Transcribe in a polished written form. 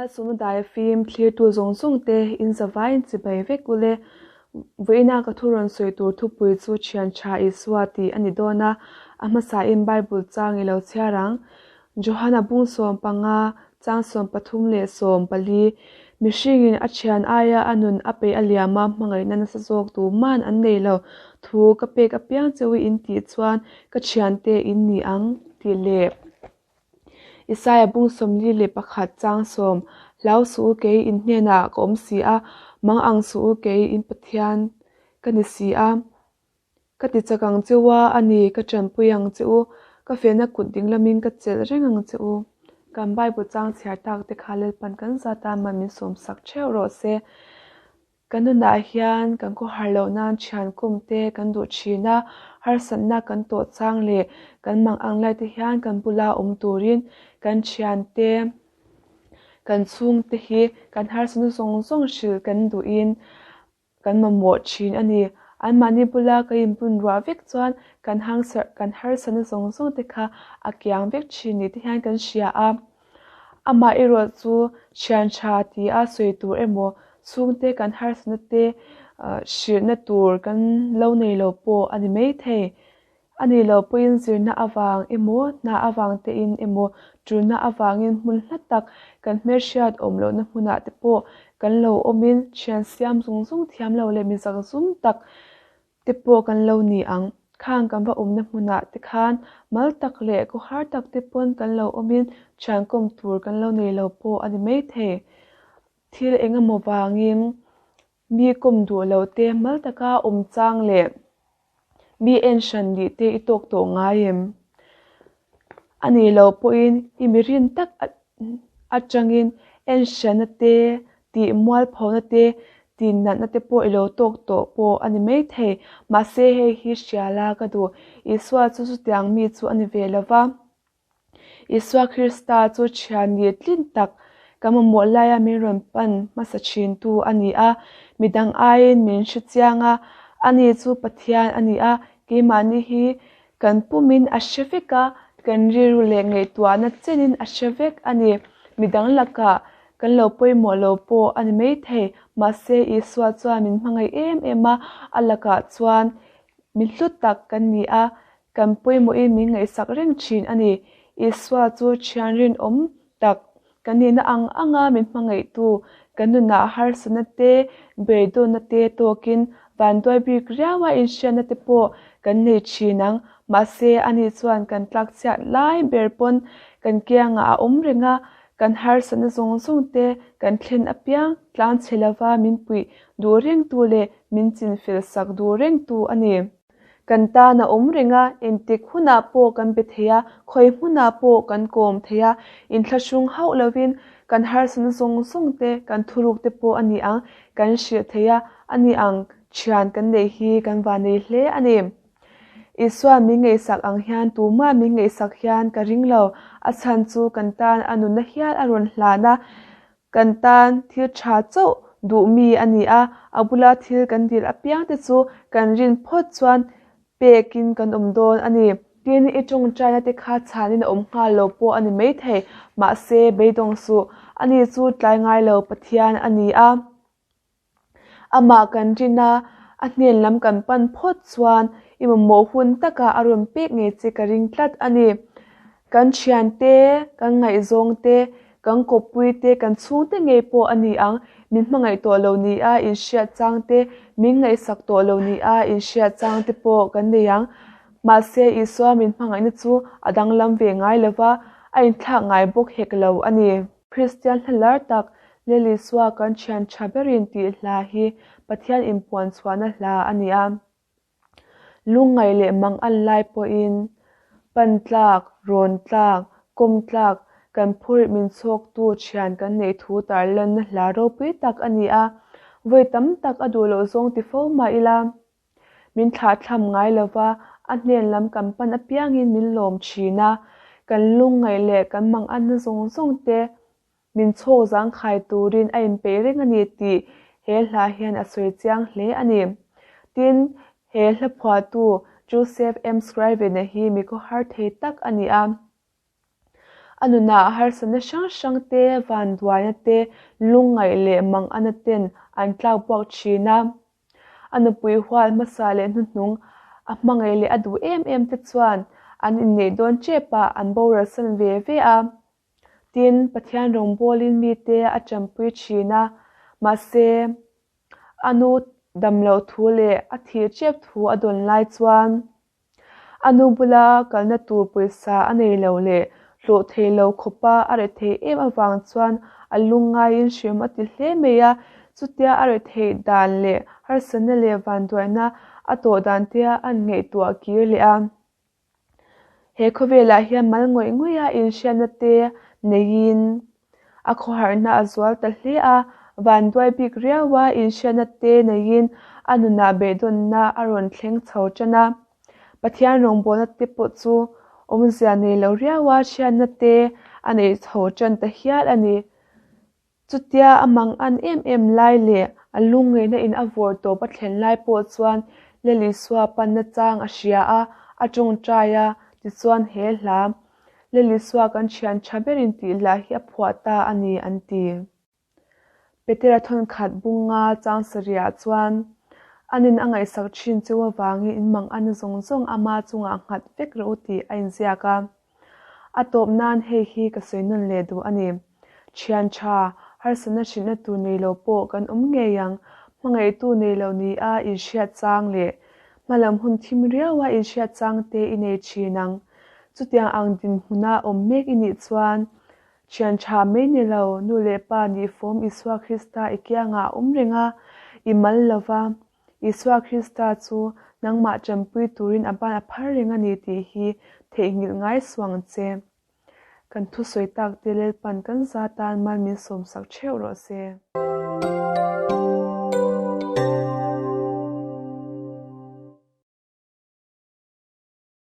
Malsawmna dai fim thlirtu zawng zawng te in zavaiin chibai vek ule. Vawiina ka thu rawn sawi tur thupui chu Thian Tha Isua tih a ni dawn a, a hmasain Bible chang i lo chhiar ang. Johana bung 15, chang 34, Mihringin a thian aia a nun a peih a liam a, hmangaihna nasa zawk tuman an nei lo. Thu ka pek apiang cheu i in tih chuan ka thiante in ni ang tih leh. Isaiah bung 41 chang 10, Hlau suh u kei in hnenah ka awm si a, mang ang suh u kei in Pathian ka ni si a. Ka ti chak ang che u a, a ni, ka tanpui ang che u, ka fehna kut ding lamin ka chelh reng ang che u. Kan Bible chang chhiar tak te kha Lalpan kan zat a man min sawmsak theuh rawh se. Kan nunah hian kan khawhar loh nan thian kum te kan duh thin a, harsatna kan tawh chang leh kan mang ang lai te hian kan bula awm turin kan thian te, kan chhung te hi kan harsatna zawng zawng hrilh kan duhin kan mamawh thin a ni. Anmahni bula ka inbun ruah vek chuan kan kan harsatna zawng zawng te kha a kiang vek thin ni te hian kan hria a. Amah erawh chu thian tha tia sawi tur emaw chhungte kan harsatna te hrilhna tur kan lo nei lo pawh a ni mai thei. A nih loh pawhin zirna avang emaw hna avang tein emaw tulna avangin hmun hla tak kan hmelhriat awm lohna hmunah te pawh kan lo awmin thian siam zung zung thiam lo leh mi zakzum tak te pawh kan lo ni ang. Khang kan va awmna hmunah te khan mal tak leh khawhar tak te pawn kan lo awmin thian kawm tur kan lo nei lo pawh a ni mai thei. Thil eng emaw vangin mi kawm duh loh te mal taka awm chang leh mi en hran nih te i tawk tawh ngai em? A nih loh pawhin i mi rin tak atangin en hranna te, tih mualphona te, tih natna te pawh i lo tawk tawh pawh a ni mai thei. Mahse hei hi hria la ka duh. Isua chu chutiang mi chu a ni ve lo va. Isua Krista chu thian ni tlin tak kan mamawh laia min rawn pan hmasa thintu a ni a. Midang aiin min hre chiang a, ani chu Pathian a ni a, keimahni hi kan pumin a hre vek a, kan rilru leh ngaihtuahna chenin a hre vek a ni. Midang lakah kan lo pawimawh lo pawh a ni maithei, mahse Isua chuan min hmangaih em em a, a lakah chuan mi hlu tak kan ni a, Kan pawimawhin min ngaihsak reng thin a ni. Isua chu thian rinawm tak, kan nihna ang anga min hmangaihtu, kan nunah harsatna te, beidawnna te tawkin vanduai bik riaua inhriatna te pawh kan nei thin ang. Mahse, ani chuan kan tlakchhiat lai ber pawn kan kiangah a awm reng a, kan harsatna zawng zawng te kan thlen apiang tlanchhe lova min puih duh rengtu leh min chinfel sak duh rengtu a ni. Kan tan a awm reng a, engtik hunah pawh kan be thei a, khawi hmunah pawh kan kawm thei a, inthlahrung hauh lovin kan harsatna zawng zawng te, kan thuruk te pawh a ni ang, kan hrilh thei a, a ni ang thian kan neih hi kan vannei hle a ni. Isua min ngaihsak ang hian tumah min ngaihsak hian ka ring lo, a chhan chu kan tan a nunna hial a rawn hlan a, Kan tan thil tha chauh duh mi a ni a, a bula thil kan dil apiang te chu kan rin phawt chuan pekin kan awm dawn a ni. Tin, i tawngtaina te kha chhanin a awm nghal lo pawh a ni maithei, mahse beidawng suh, ani chu tlai ngai lo Pathian a ni a. Amah kan rin a, a hnen lam kan pan phawt chuan i mamawh hun takah a rawn pek ngei che ka ring tlat a ni. Kan thian te, kan ngaihzawng te, kan kawppui te, kan chhungte ngei pawh a ni ang, min hmangaih tawh lo ni a inhriat chang te, min ngaihsak tawh lo ni a inhriat chang te pawh kan nei ang. Mahse, Isua min hmangaihna chu a danglam ve ngai lo va, a inthlak ngai bawk hek lo a ni. Kristian hla lar tak, Lel Isua kan thian tha berin tih hla hi Pathian inpuan chhuahna hla a ni a. Lungngaih leh mang an lai pawhin pan tlak, rawn tlak, kawm tlak, kan phurh min chhawktu thian kan neih thu tarlanna hla ropui tak a ni a. Vawi tam tak a duh loh zawng ti fo mah ila, Min thlahthlam ngai lo va, a hnen lam kan pan apiangin min lawm thin a, kan lungngaih leh kan manganna zawng zawng te min chhawk zangkhai turin a inpeih reng a ni tih he hla hian a sawi chiang hle a ni. Tin, he hla phuahtu Joseph M. Scriven-a hi mi khawhar thei tak a ni a. A nunah harsatna hrang hrang te, vanduaina te, lungngaih leh mangana ten an tlakbuak thin a. A nupui hual hmasa leh hnuhnung a hmangaih leh a duh em em te chuan an inneih dawn tep ah an boralsan ve ve a. Tin, Pathian rawngbawlin mite a tanpui thin a, mahse, a nu damloh thu leh a thih tep thu a dawn lai chuan a nu bula kalna tur pawisa a nei lo leh hlawh thei lo khawpa a rethei em avang chuan a lungngaiin hrim a ti hle mai a, chutia a rethei dan leh harsatna leh vanduaina a tawh dan te a an ngaihtuah kir leh a. He khawvelah hian mal ngawih ngawih a inhriatna te neiin a khawharhna a zual ta hle a, vanduai bik riau a inhriatna te neiin a nunah beidawnna a rawn thleng chho tan a. Pathian rawngbawlna te pawh chu awmzia nei lo riau a hriatna te a nei chho tan ta hial a ni. Chutia a mang an em em lai leh a lungngaihna in a vawr tawp a thlen lai pawh chuan Lal Isua panna chang a hria a, a tawngtai a, tichuan he hla, Lal Isua kan thian tha berin tih hla hi a phuah ta a ni an ti. Petera thawnkhat bunga chang sarihah chuan anin a ngaihsak thin cheu avangin in mang ana zawng zawng ama chungah nghat vek rawh u tih a inziak a. A tawp nan hei hi ka sawi nawn leh duh a ni. Thian tha, harsatna hrilhna tur nei lo pawh kan awm ngei ang. Hmangaihtu nei lo nia inhriat chang leh hmalam hun thim riaua inhriat chang te i nei thin ang. Chutiang ang dinhmuna awm mek i nih chuan Thian tha mai ni lo, nu leh pa nih fawm Isua Krista i kiangah a awm reng a, i mal lo va. Isua Krista chu nangmah tanpui turin a ban a phar reng a ni tih hi theihnghilh ngai suang che. Kan thusawi tak te Lalpan kan za tan mal min sawmsak theuh rawh se.